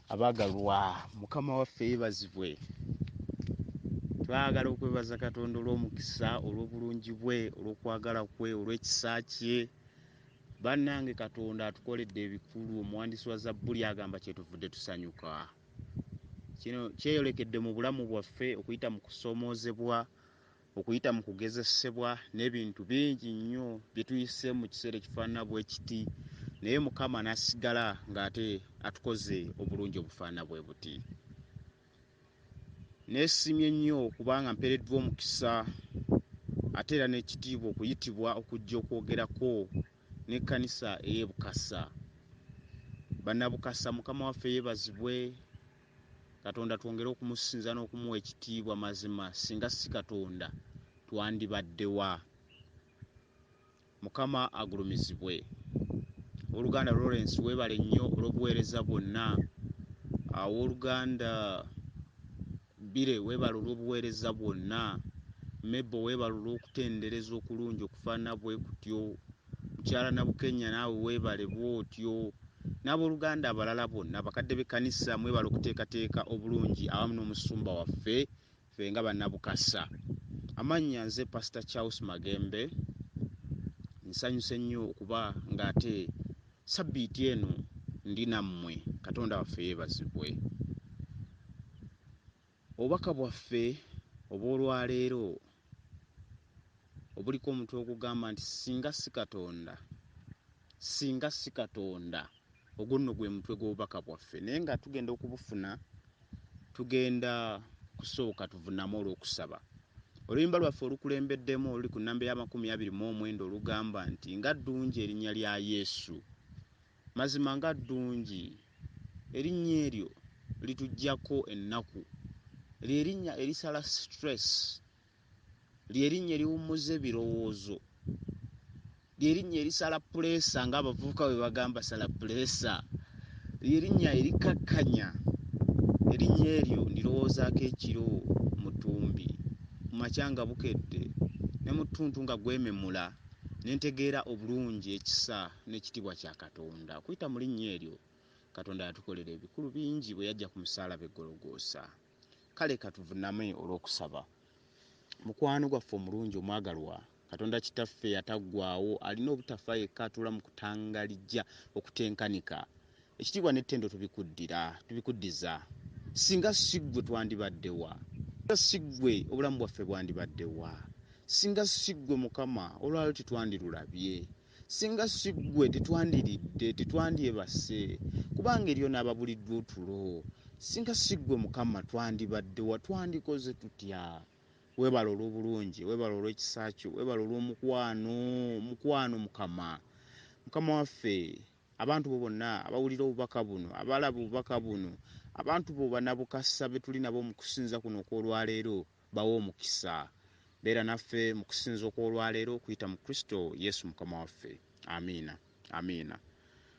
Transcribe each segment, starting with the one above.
Abaagalwa, Mukama waffe yeebazibwe. Twagala okwebaza Katonda olw'omukisa, olw'obulungi bwe, olw'okwagala kwe, olw'ekisa kye. Bannange Katonda atukoledde ebikulu. Omuwandiisi wa Zabbuli agamba kyetuvudde tusanyuka. Kino kyeyolekedde mu bulamu bwaffe okuyita mu kusoomoozebwa, okuyita mu kugezesebwa n'ebintu bingi nnyo bye tuyise mu kiseera ekifaanana bwe kiti, naye Mukama n'asigala ng'ate atukoze obulungi obufaanana bwe buti. Neesiimye nnyo kubanga mpeereddwa omukisa ate era n'ekitiibwa okuyitibwa okujja okwogerako n'ekkanisa ey'e Bukasa. Bannabukasa, Mukama waffe yeebazibwe. Katonda twongere okumusinza n'okumuwa ekitiibwa. Mazima singa si Katonda twandibadde wa? Mukama agulumizibwe. Ow'oluganda Lawrence weebale nnyo olw'obuweereza bwonna. Ow'oluganda Bire weebale olw'obuweereza bwonna. Mebo weebale olw'okutendereza okulungi okufaanana bwe kutyo. Mukyala Nabukenya naawe weebale bw'otyo. N'abooluganda abalala bonna, abakadde b'ekkanisa mwebale okuteekateeka obulungi awamu n'omusumba waffe ffe nga Bannabukasa. Amannya nze Pastor Charles Magembe. Nsanyuse nnyo okuba ng'ate sabbiiti eno ndi nammwe. Katonda waffe yeebazibwe. Obubaka bwaffe obw'olwaleero obuliko omutwe ogugamba nti singa si Katonda, singa si Katonda, ogwo nno gwe mutwe gw'obubaka bwaffe. Naye nga tugenda okubufuna, tugenda kusooka tuvuname olw'okusaba. Oluyimba lwaffe olukulembeddemu oluli ku nnamba ey'amakumi abiri mu omwenda olugamba nti nga ddungi erinnya lya Yesu. Mazima nga ddungi! Erinnya eryo lituggyako ennaku. Lye linnya erisala stress. Lye linnya eriwummuza ebirowoozo. Lye linnya erisala puleesa ng'abavubuka bwe bagamba sala puleesa. Lye linnya erikkakkanya. Erinnya eryo ndirowoozaako ekiro mu ttumbi, ku makya nga bukedde, ne mu ttuntu nga gwememula, ne ntegeera obulungi ekisa n'ekitiibwa kya Katonda. Okuyita mu linnya eryo, Katonda yatukolera ebikulu bingi bwe yajja ku musaalaba e Gologoosa. Kale ka tuvuname olw'okusaba. Mukwano gwaffe omulungi omwagalwa, Katonda Kitaffe ataggwaawo, alina obutafa yekka atuula mu kutangalijja okutenkanika, ekitiibwa n'ettendo tubikuddira, tubikuddiza. Singa si ggwe twandibadde wa? Singa si ggwe obulamu bwaffe bwandibadde wa? Singa si ggwe Mukama, olwaleero tetwandirulabye. Singa si ggwe tetwandiridde, tetwandyebase, kubanga eriyo n'ababuliddwa otulo. Singa si ggwe Mukama, twandibadde wa? Twandikoze tutya? Weebale olw'obulungi, weebale olw'ekisa kyo, weebale olw'omukwano, omukwano Mukama. Mukama waffe, abantu bo bonna abawulira obubaka buno, abalaba obubaka buno, abantu bo bannabukasa be tuli nabo mu kusinza kuno okw'olwaleero, bawe omukisa. Beera naffe mu kusinza okw'olwaleero okuyita mu Kristo Yesu Mukama waffe. Amiina. Amiina.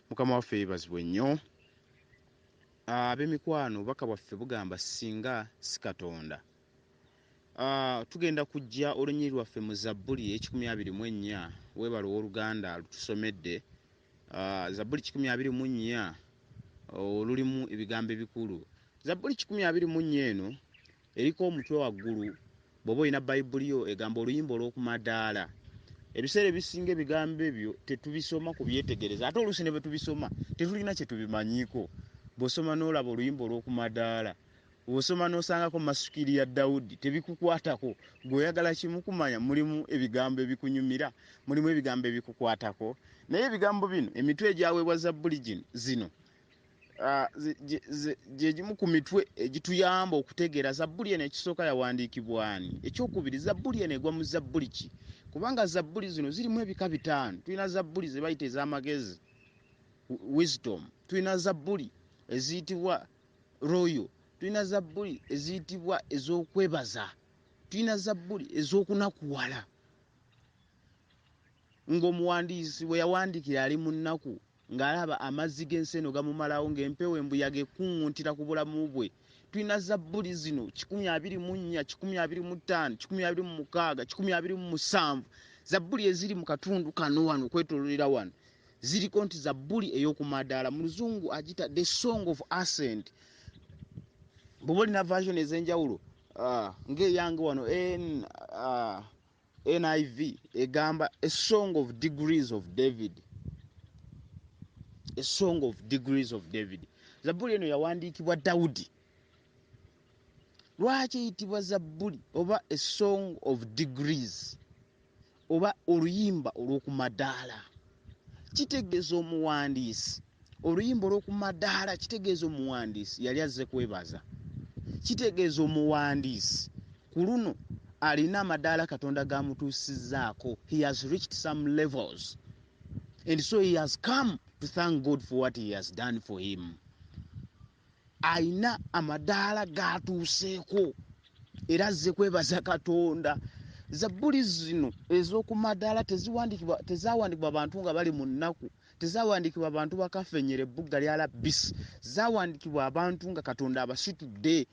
Mukama waffe yeebazibwe nnyo. Ab'emikwano, obubaka bwaffe bugamba singa si Katonda. Tugenda kujja olunyiriri lwaffe mu Zabbuli ey'ekikumi abiri mu ennya. Weebale ow'oluganda lutusomedde. Zabbuli 124 olulimu ebigambo ebikulu. Zabbuli 124 eno eriko omutwe waggulu, bw'oba olina Bayibuli yo egamba oluyimba olw'okumadaala. Ebiseera ebisinga ebigambo ebyo tetubisoma kubyetegereza, ate oluusi ne bwe tubisoma tetulina kye tubimanyiiko. Bw'osoma n'olaba oluyimba olw'okumadaala, bw'osoma n'osangako masukiri ya Dawudi, tebikukwatako. Ggwe oyagala kimu kumanya mulimu ebigambo ebikunyumira, mulimu ebigambo ebikukwatako. Naye ebigambo bino, emitwe egyaweebwa Zabbuli zino, gye gimu ku mitwe egituyamba okutegeera Zabbuli eno. Ekisooka, yawandiikibwa ani? Ekyokubiri, Zabbuli eno egwa mu zabbuli ki? Kubanga zabbuli zino zirimu ebika bitaano. Tulina zabbuli ze bayita ez'amagezi, wisdom. Tulina zabbuli eziyitibwa royal. Tulina zabbuli eziyitibwa ez'okwebaza. Tulina zabbuli ez'okunakuwala, ng'omuwandiisi bwe yawandiikira ali mu nnaku, ng'alaba amazzi g'ensi eno gamumalawo, ng'empewo embuyaga ekuŋŋuntira ku bulamu bwe. Tulina zabbuli zino 124, 125, 126, 127, zabbuli eziri mu katundu kano wano okwetoololera wano. Ziriko nti zabbuli ey'okumadaala, mu luzungu agita the song of ascent. Bw'oba olina version ez'enjawulo, ng'eyange wano NIV egamba a song of degrees of David, a song of degrees of David. Zabbuli eno yawandiikibwa Dawudi. Lwaki eyitibwa zabbuli oba a song of degrees oba oluyimba olw'okumadaala? Kitegeeza omuwandiisi, oluyimba olw'okumadaala kitegeeza omuwandiisi yali azze kwebaza. Kitegeeza omuwandiisi ku luno alina amadaala Katonda g'amutuusizzaako. He has reached some levels and so he has come to thank God for what he has done for him. Alina amadaala g'atuuseeko era azze kwebaza Katonda. Zabbuli zino ez'okumadaala tezawandiikibwa bantu nga bali mu nnaku, tezawandiikibwa bantu bakafenyera ebbugga lya Labbisi, zawandiikibwa abantu nga Katonda abasitudde,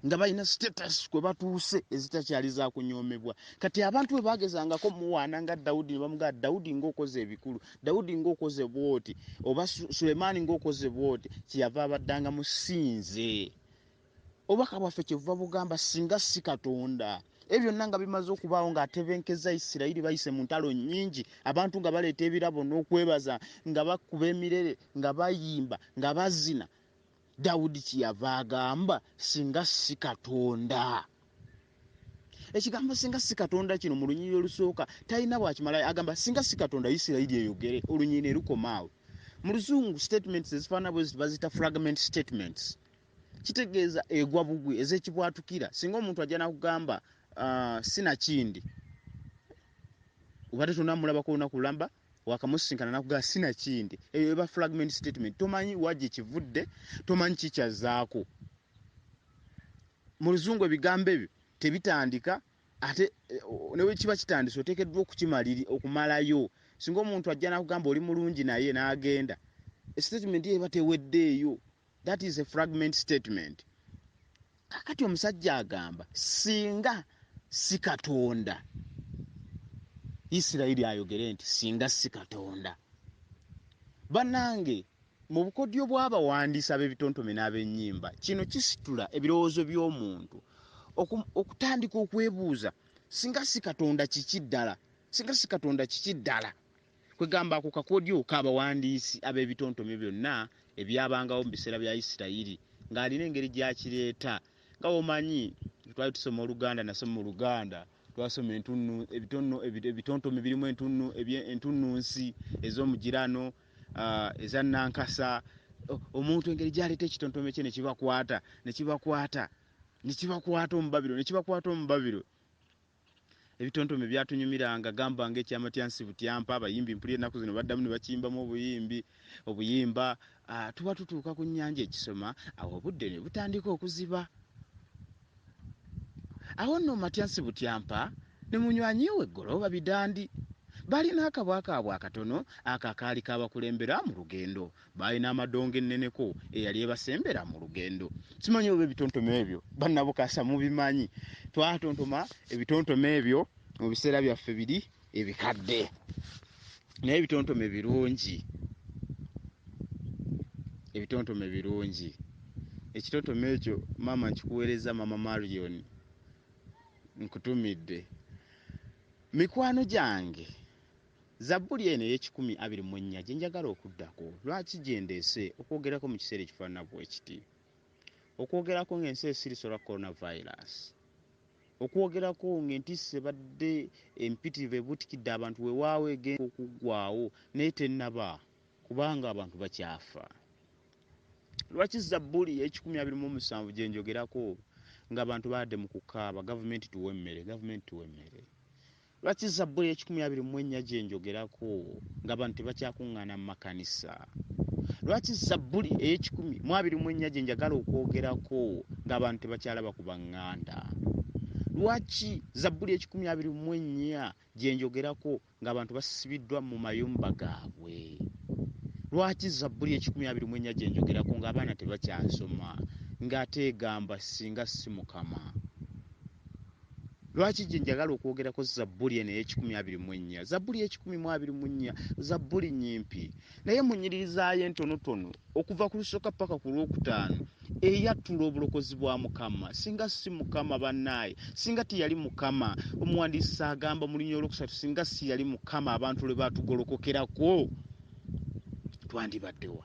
nga balina status kwe batuuse ezitakyali za kunyoomebwa. Kati abantu bwe bagezangako muwaana nga Dawudi ne bamugamba, Dawudi ng'okoze ebikulu, Dawudi ng'okoze bw'oti, oba Sulemaani ng'okoze bw'oti, kyeyava abaddanga musinze. Obubaka bwaffe kyebuva bugamba singa si Katonda. Ebyo byonna nga bimaze okubaawo ng'atebenkeza Isirayiri, bayise mu ntalo nnyingi, abantu nga baleeta ebirabo n'okwebaza, nga bakuba emirere, nga bayimba, nga bazina. Dawudi kyeyava agamba singa si Katonda. Ekigambo singa si Katonda kino mu lunyiriri olusooka talina bw'akimala, agamba singa si Katonda Isirayiri eyogere, olunyiriri ne lukoma awo. Mu luzungu statements ezifaanana bwe ziti baziyita fragment statements. Kitegeeza egwa bugwi ez'ekibwatukira. Singa omuntu ajja n'akugamba, sinakindi, obadde tonnamulabako olunaku lulamba, wakamusisinkana n'akugamba sinakindi, eyo eba fragment statement. Tomanyi wa gye kivudde, tomanyi kikyazzaako. Mu luzungu ebigambo ebyo tebitandika, ate ne bwe kiba kitandise oteekeddwa okumalayo. Singa omuntu ajja n'akugamba oli mulungi naye n'agenda, statement ye eba teweddeeyo. That is a fragment statement. Kakati omusajja agamba singa si Katonda, Isirayiri ayogere nti singa si Katonda. Bannange, mu bukodyo bw'abawandiisi ab'ebitontome n'ab'ennyimba, kino kisitula ebirowoozo by'omuntu okutandika okwebuuza singa si Katonda kiki ddala, singa si Katonda kiki ddala. Kwegamba ako kakodyo k'abawandiisi ab'ebitontome byonna ebyabangawo mu biseera bya Isirayiri, ng'alina engeri gy'akireeta. Nga bw'omanyi twali tusoma Oluganda, nasoma Oluganda, twasoma ebitontome birimu entunnunsi ez'omugirano, eza Nankasa. Omuntu engeri gy'aleeta ekitontome kye ne kibakwata, ne kibakwata, ne kibakwata omubabiro, ne kibakwata omubabiro. Ebitontome byatunyumiranga, gamba ng'ekyamatyansi butyampa, abayimbi mpulira ennaku zino baddamu ne bakiyimbamu obuyimbi, obuyimba. Tuba tutuuka ku nnyanja ekisoma, awo obudde ne butandika okuziba. Awo nno Matyansi Butyampa ne munywanyi we Ggolooba Bidandi balina akabwa kaabwe akatono ako akaali kabakulembera mu lugendo. Baalina amadongo enneneko eyali ebasembera mu lugendo. Simanyi oba ebitontome ebyo bannabukasa mubimanyi. Twatontoma ebitontome ebyo mu biseera byaffe biri ebikadde, naye ebitontome birungi, ebitontome birungi. Ekitontome ekyo maama nkikuweereza, maama Marion, nkutumidde. Mikwano gyange, zabbuli eno ey'ekikumi abiri mu ennya gye njagala okuddako, lwaki gye ndeese okwogerako mu kiseera ekifaanana bwe kiti? Okwogerako ng'ensi esirise olwa coronavirus, okwogerako ng'entiisa ebadde empitirivu ebuutikidde abantu, weewaawo egenda okuggwaawo naye tennaba kubanga abantu bakyafa. Lwaki zabbuli ey'ekikumi abiri mu musanvu gye njogerako ng'abantu baadde mu kukaaba, gavumenti tuwe emmere, gavumenti tuwe emmere? Lwaki zabbuli ey'ekikumi abiri mu ennya gye njogerako ng'abantu tebakyakuŋŋaana mu makanisa? Lwaki zabbuli ey'ekikumi mu abiri mu ennya gye njagala okwogerako ng'abantu tebakyalaba ku baŋŋanda? Lwaki zabbuli ey'ekikumi abiri mu ennya gye njogerako ng'abantu basibiddwa mu mayumba gaabwe? Lwaki zabbuli ey'ekikumi abiri mu ennya gye njogerako ng'abaana tebakyasoma, ng'ate egamba singa si Mukama? Lwaki gye njagala okwogerako Zabbuli eno ey'ekikumi abiri mu ennya? Zabbuli y'ekikumi mu abiri mu nnya zabbuli nnyimpi, naye mu nnyiriri zaayo entonotono okuva ku lusooka paka ku lwokutaano eyatula obulokozi bwa Mukama. Singa si Mukama, bannaaye, singa teyali Mukama, omuwandiisi agamba mu lunyiriri olwokusatu, singa si yali Mukama abantu lwe baatugolokokerako, twandibaddewa?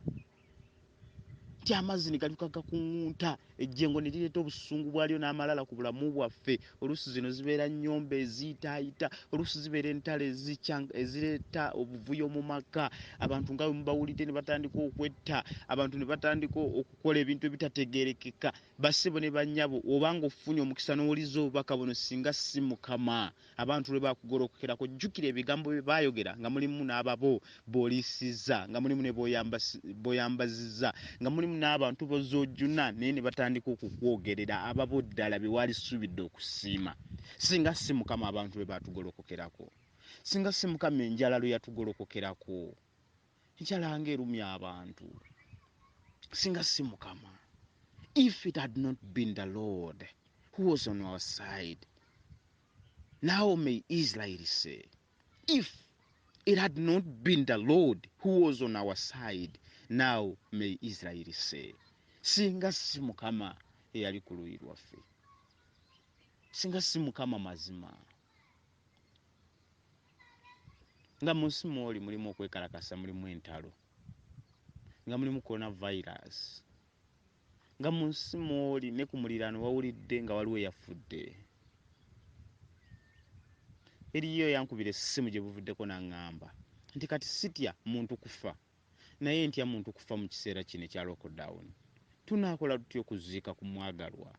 Nti amazzi ne galyoka gakuŋŋunta ejjengo ne lireeta obusungu bwalyo n'amalala ku bulamu bwaffe. Oluusi zino zibeera nnyombo eziyitaayita, oluusi zibeera entalo ezireeta obuvuyo mu maka, abantu nga bwe mubawulidde ne batandika okwetta, abantu ne batandika okukola ebintu ebitategeerekeka. Bassebo ne bannyabo, oba ng'ofunye omukisa n'owuliriza obubaka buno, singa si Mukama abantu lwe baakugolokokerako, jjukira ebigambo bye baayogera nga mulimu n'ababo b'oliisizza, nga mulimu ne b'oyambazizza, nga mulimu n'abantu b'oz'ojuna, naye ne batandika okukwogerera ababo ddala be waalisuubidde okusiima. Singa si Mukama abantu lwe baatugolokokerako, singa si Mukama enjala lwe yatugolokokerako, enjala ng'erumya abantu, singa si Mukama. If it had not been the Lord who was on our side, now may Israel say, if it had not been the Lord who was on our side, now may Israel say. Singa si Mukama eyali ku luuyi lwaffe, singa si Mukama mazima. Nga mu nsi mw'oli mulimu okwekalakasa, mulimu entalo, nga mulimu coronavirus, nga mu nsi mw'oli ne ku muliraano wawulidde nga waliwo eyafudde. Eriyo yankubira essimu gye buvuddeko n'aŋŋamba nti kati sitya muntu kufa, naye ntya muntu kufa mu kiseera kino ekya lockdown. Tunaakola tutya okuziika ku mwagalwa?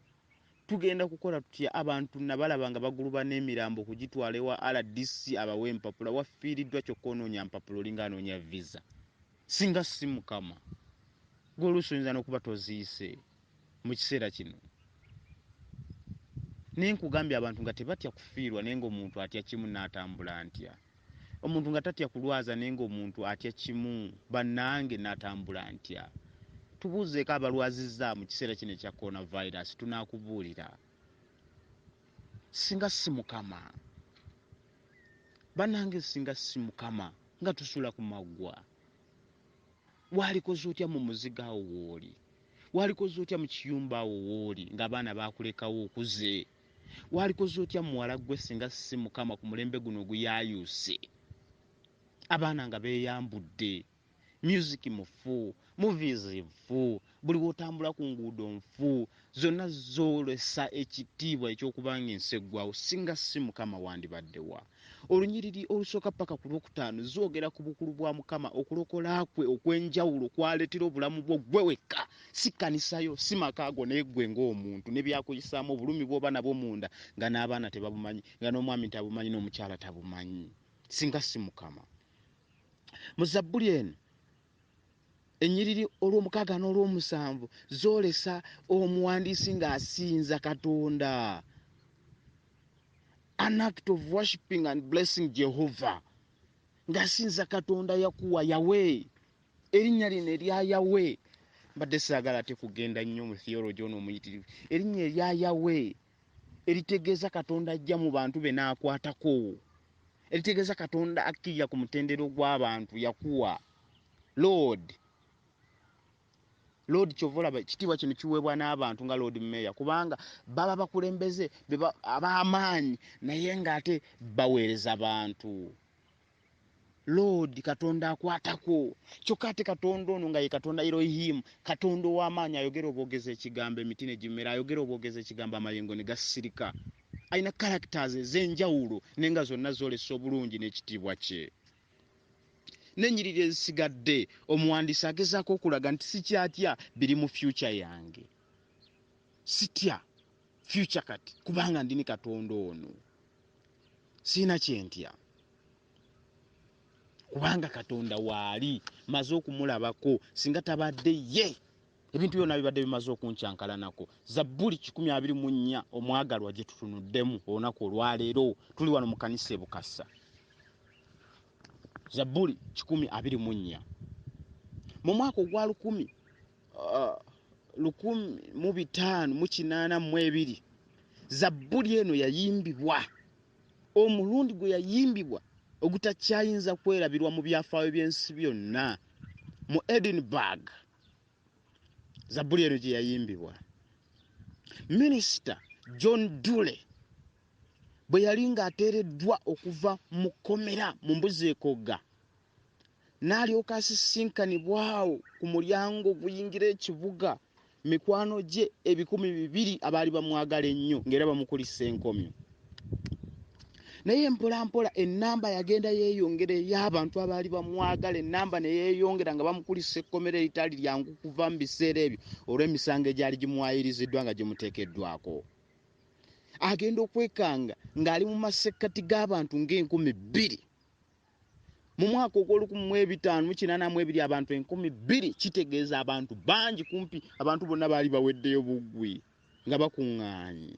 Tugenda kukola tutya? Abantu nabalaba nga baguluba n'emirambo okugitwala ewa RDC abawe empapula. Wafiiriddwa kyokka onoonya mpapula, olinga anoonya visa. Singa si Mukama, gwe oluusi oyinza n'okuba toziise mu kiseera kino. Naye nkugambye abantu nga tebatya kufiirwa, naye ng'omuntu atya kimu n'atambula ntya. Omuntu nga tatya kulwaza, naye ng'omuntu atya kimu, bannange n'atambula ntya. Tubuuzeeko abalwazizza mu kiseera kino ekya coronavirus, tunaakubuulira. Singa si Mukama, bannange, singa si Mukama nga tusula ku maggwa. Waalikoze otya mu muzigo awo w'oli? Waalikoze otya mu kiyumba awo w'oli ng'abaana baakulekawo okuze? Waalikoze otya muwala ggwe singa si Mukama ku mulembe guno oguyaayuuse? Abaana nga beeyambudde, music mufu, movies nfu, buli w'otambula ku nguudo nfu, zonna zoolesa ekitiibwa eky'okuba ng'ensi eggwawo. Singa si Mukama wandibadde wa? Olunyiriri olusooka paka ku lwokutaano zoogera ku bukulu bwa Mukama, okulokola kwe okw'enjawulo kwaleetera obulamu bwo ggwe wekka, si kkanisa yo, si maka go, naye ggwe ng'omuntu ne byakuyisaamu, obulumi bw'oba nabwo munda nga n'abaana tebabumanyi, nga n'omwami tabumanyi, n'omukyala tabumanyi. Singa si Mukama. Mu zabbuli eno ennyiriri olw'omukaaga n'olw'omusanvu zoolesa omuwandiisi ng'asinza Katonda. An act of worshiping and blessing Jehovah, ng'asinza Katonda Yakuwa, Yahweh. Erinnya lino erya Yahweh, mbadde saagala ate kugenda nnyo mu theology ono omuyitirivu. Erinnya erya Yahweh eritegeeza Katonda ajja mu bantu be n'akwatako, eritegeeza Katonda akkirira ku mutendera gw'abantu, Yakuwa, Lord. Lord, kyova olaba ekitiibwa kino kiweebwa n'abantu nga Lord Mayor, kubanga baba bakulembeze ab'amaanyi naye ng'ate baweereza bantu. Lord, Katonda akwatako. Kyokka ate Katonda ono nga ye Katonda Elohim, Katonda ow'amaanyi, ayogera obwogezi ekigambo emiti ne gimera, ayogera obwogezi ekigambo amayengo ne gasirika. Alina characters ez'enjawulo naye nga zonna zoolesa obulungi n'ekitiibwa kye. N'ennyiriri ezisigadde omuwandiisi agezaako okulaga nti sikyatya biri mu future yange, sitya future kati kubanga ndi ne Katonda ono, sirina kyentya kubanga Katonda waali, maze okumulabako. Singa tabadde ye, ebintu byonna bibadde bimaze okunkyankalanako. Zabbuli 124 omwagalwa gye tutunuddemu olunaku olwaleero, tuli wano mu kanisa e Bukasa. Zabbuli 124, mu mwaka ogwa lukumi mu bitaano mu kinaana mu ebiri, Zabbuli eno yayimbibwa omulundi gwe yayimbibwa ogutakyayinza kwerabirwa mu byafaayo by'ensi byonna mu Edinburgh. Zabbuli eno gye yayimbibwa Minisita John Dule bwe yali ng'ateereddwa okuva mu kkomera mu mbuzi ekogga, n'alyoka asisinkanibwa awo ku mulyango oguyingira ekibuga mikwano gye 2000 abaali bamwagala ennyo ng'era bamukulisa enkomyo. Naye mpolampola ennamba yagenda yeeyongera ey'abantu abaali bamwagala, ennamba ne yeeyongera nga bamukulisa ekkomera eritaali lyangu kuva mu biseera ebyo olw'emisango egyali gimwayiriziddwa nga gimuteekeddwako. Agenda okwekanga ng'ali mu masekkati g'abantu ng'enkumi bbiri. Mu mwaka ogw'olukumi mu ebitaano mu kinaana mu ebiri abantu 2000, kitegeeza abantu bangi, kumpi abantu bonna baali baweddeyo buggwi nga bakuŋŋaanye.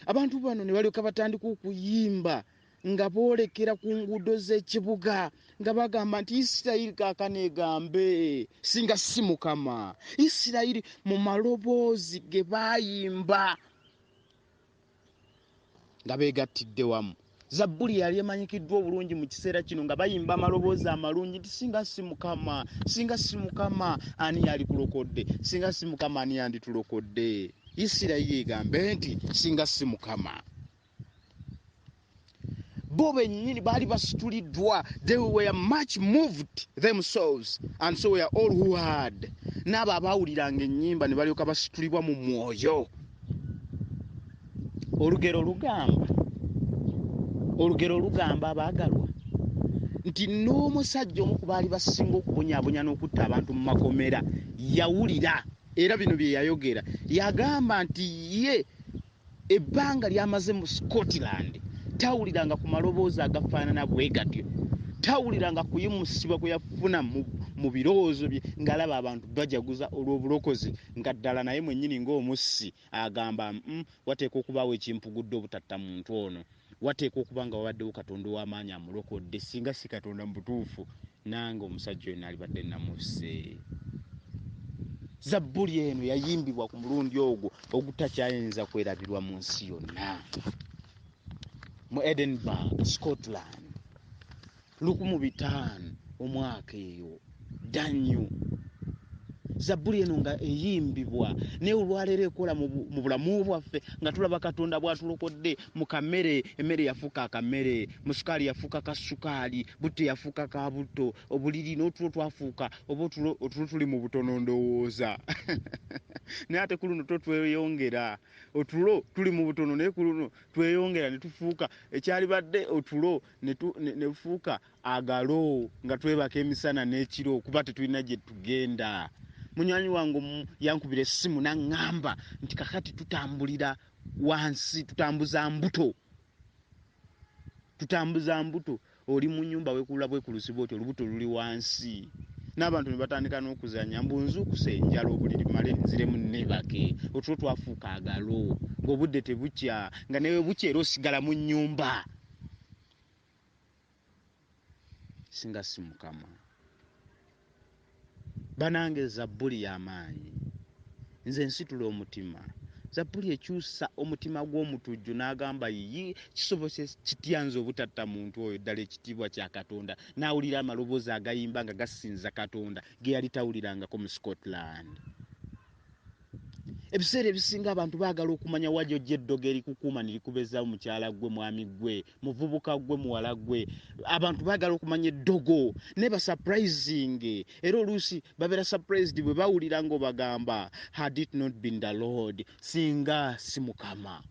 Abantu bano ne balyoka batandika okuyimba nga boolekera ku nguudo z'ekibuga nga bagamba nti Isirayiri kaakano egambe singa si Mukama. Isirayiri mu maloboozi ge baayimba nga beegattidde wamu. Zabbuli yali emanyikiddwa obulungi mu kiseera kino nga bayimba amaloboozi amalungi nti singa si Mukama, singa si Mukama ani yalikulokodde, singa si Mukama ani yanditulokodde. Isirayiri egambe nti singa si Mukama. Bo bennyini baali basituliddwa, they were much moved themselves and so were all who heard. N'abo abaawuliranga ennyimba ne balyoka basitulibwa mu mwoyo. Olugero lugamba, olugero lugamba abaagalwa nti n'omusajja omu ku baali basinga okubonyaabonya n'okutta abantu mu makomera yawulira, era bino bye yayogera. Yagamba nti ye ebbanga ly'amaze mu Scotland tawuliranga ku maloboozi agafaanana bwe gatyo, tawuliranga kuyimusibwa kwe yafuna mu birowoozo bye ng'alaba abantu bajaguza olw'obulokozi, nga ddala naye mwennyini ng'omussi agamba, wateekwa okubaawo ekimpugudde obutatta muntu ono, wateekwa okuba nga wabaddewo Katonda ow'amaanyi amulokodde, singa si Katonda mu butuufu nange omusajja oyo naalibadde namusse. Zabbuli eno yayimbibwa ku mulundi ogwo ogutakyayinza kwerabirwa mu nsi yonna mu Edinburgh, Scotland, 1500 omwaka eyo dda nnyo. Zabbuli eno nga eyimbibwa naye olwaleero ekola mu bulamu bwaffe nga tulaba Katonda bw'atulokodde mu kamere. Emmere yafuuka akamere, mu sukaali yafuuka kasukaali, butto yafuuka ka butto, obuliri n'otulo twafuuka oba otulo tuli mu butono ndowooza. Naye ate ku luno to tweyongera, otulo tuli mu butono naye ku luno tweyongera ne tufuuka ekyalibadde otulo ne fuuka agalo nga twebaka emisana n'ekiro kuba tetulina gye tugenda. Munywanyi wange yankubira essimu n'aŋŋamba nti kakati tutambulira wansi, tutambuza mbuto, tutambuza mbuto. Oli mu nnyumba weekulula bwekulusi bw'otyo, olubuto luli wansi. N'abantu ne batandika n'okuzannya mbu nzuukuse enjala obuliri mmale nziremu nneebake. Otulo twafuuka agalo ng'obudde tebukya, nga ne bwe bukya era osigala mu nnyumba. Singa si Mukama. Banange zabbuli y'amaanyi, nze nsitula omutima. Zabbuli ekyusa omutima gw'omutujju n'agamba yiyi kisobose kitya nze obutatta muntu oyo, ddala ekitiibwa kya Katonda. N'awulira amaloboozi agayimba nga gasinza Katonda ge yali tawulirangako mu Scotland. Ebiseera ebisinga abantu baagala okumanya wa gy'ojja eddogo erikukuuma ne likubeezaawo mukyala ggwe, mwami ggwe, muvubuka ggwe, muwala ggwe. Abantu baagala okumanya eddogo naye basurprising, era oluusi babeera surprised bwe bawulira ng'obagamba had it not been the Lord, singa si Mukama.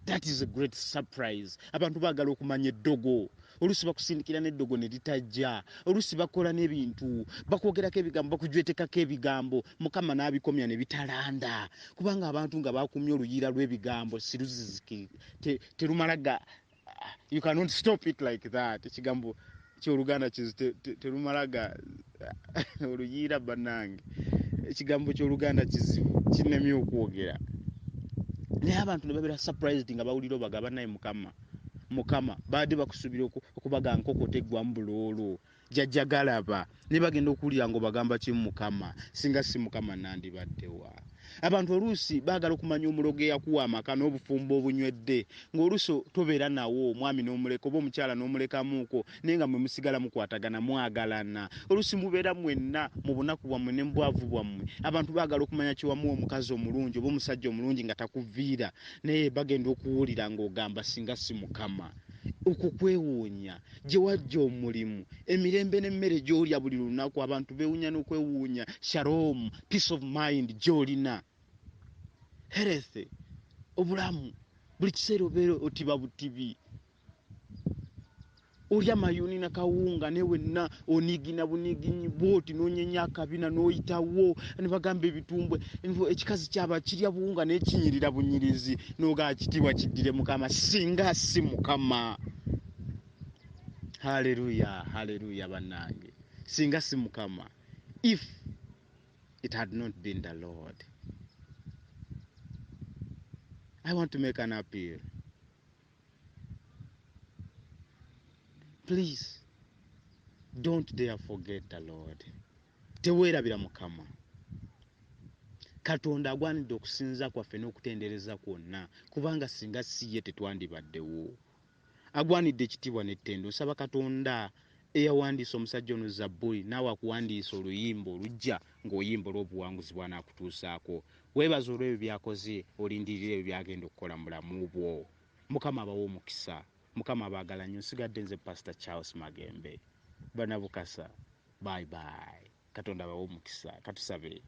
That is a great surprise. Abantu baagala okumanya eddogo. Oluusi bakusindikira n'eddogo ne litajja, oluusi bakola n'ebintu, bakwogerako ebigambo, bakujwetekako ebigambo, Mukama n'abikomya ne bitalanda, kubanga abantu nga bakumye oluyiira lw'ebigambo siruziziki, terumala ga, you cannot stop it like that. Ekigambo ky'Oluganda kizibu, terumala ga oluyiira. Bannange, ekigambo ky'Oluganda kizibu, kinnemye okwogera. Naye abantu ne babeera surprised nga bawulira obagamba naye Mukama, Mukama. Baadde bakusuubira okubaga nkoko teggwamu buloolo. Jjajja galaba naye bagenda okuwulira ng'obagamba kimu Mukama, singa si Mukama nandibadde wa? Abantu oluusi baagala okumanya omulogo eyakuwa amaka n'obufumbo obunywedde, ng'oluusi tobeera nawo, omwami n'omuleka oba omukyala n'omulekamuuko, naye nga mwe musigala mukwatagana, mwagalana. Oluusi mubeera mwenna mu bunaku bwammwe ne mu bwavu bwammwe. Abantu baagala okumanya kye wamuwa omukazi omulungi oba omusajja omulungi nga takuviira, naye bagenda okuwulira ng'ogamba singa si Mukama. Okwo kwewuunya. Gye wajja omulimu, emirembe n'emmere gy'olya buli lunaku, abantu beewuunya n'okwewuunya. Shalom, peace of mind gy'olina, health, obulamu, buli kiseera obeera otiba butibi, olya mayuuni na kawunga, naye wenna oniigina buniiginyi bw'oti n'onyenya akabina n'oyitawo ne bagamba ebitumbwe, ekikazi kyaba kirya buwunga naye kinyirira bunyirizi, n'ogaa kitiibwa kiddire Mukama, singa si Mukama. Haleluya, haleluya bannange, singa si Mukama. If it had not been the Lord. I want to make an appeal. Please don't dare forget the Lord. Teweerabira Mukama. Katonda agwanidde okusinza kwaffe n'okutendereza kwonna, kubanga singa si ye tetwandibaddewo. Agwanidde ekitiibwa n'ettendo. Nsaba Katonda eyawandiisa omusajja ono Zabbuli, naawe akuwandiisa oluyimba olujja ng'oyimba olw'obuwanguzi bw'anaakutuusaako. Weebaze olw'ebyo by'akoze, olindirire ebyo by'agenda okukola mu bulamu bwo. Mukama abawe omukisa. Mukama abaagala nnyo. Nsigadde nze Pastor Charles Magembe. Banabukasa, bye bye. Katonda abawe omukisa. Katusabe.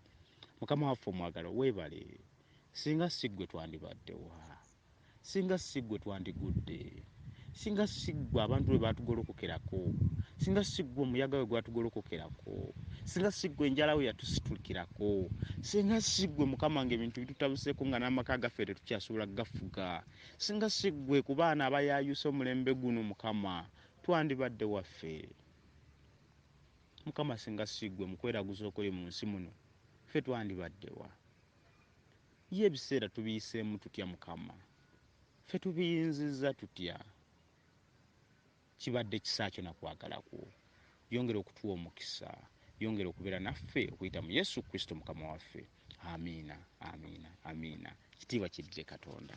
Mukama waffe omwagalwa, weebale. Singa si ggwe twandibaddewa. Singa si ggwe twandigudde. Singa si ggwe abantu lwe baatugolokokerako. Singa si ggwe omuyaga we gwatugolokokerako. Singa si ggwe enjala we yatusitulikirako. Singa si ggwe Mukama ng'ebintu bitutabuseeko nga n'amaka gaffe tetukyasobola kugafuga. Singa si ggwe ku baana abayaayuse omulembe guno Mukama, twandibadde waffe. Mukama singa si ggwe mu kweraguza okuli mu nsi muno, ffe twandibadde wa? Ye ebiseera tubiyiseemu tutya Mukama? Ffe tubiyinzizza tutya? Kibadde kisa kyo na kwagala kwo. Yongera okutuwa omukisa, yongera okubeera naffe okuyita mu Yesu Kristo Mukama waffe. Amiina, amiina, amiina. Kitiibwa kiddire Katonda.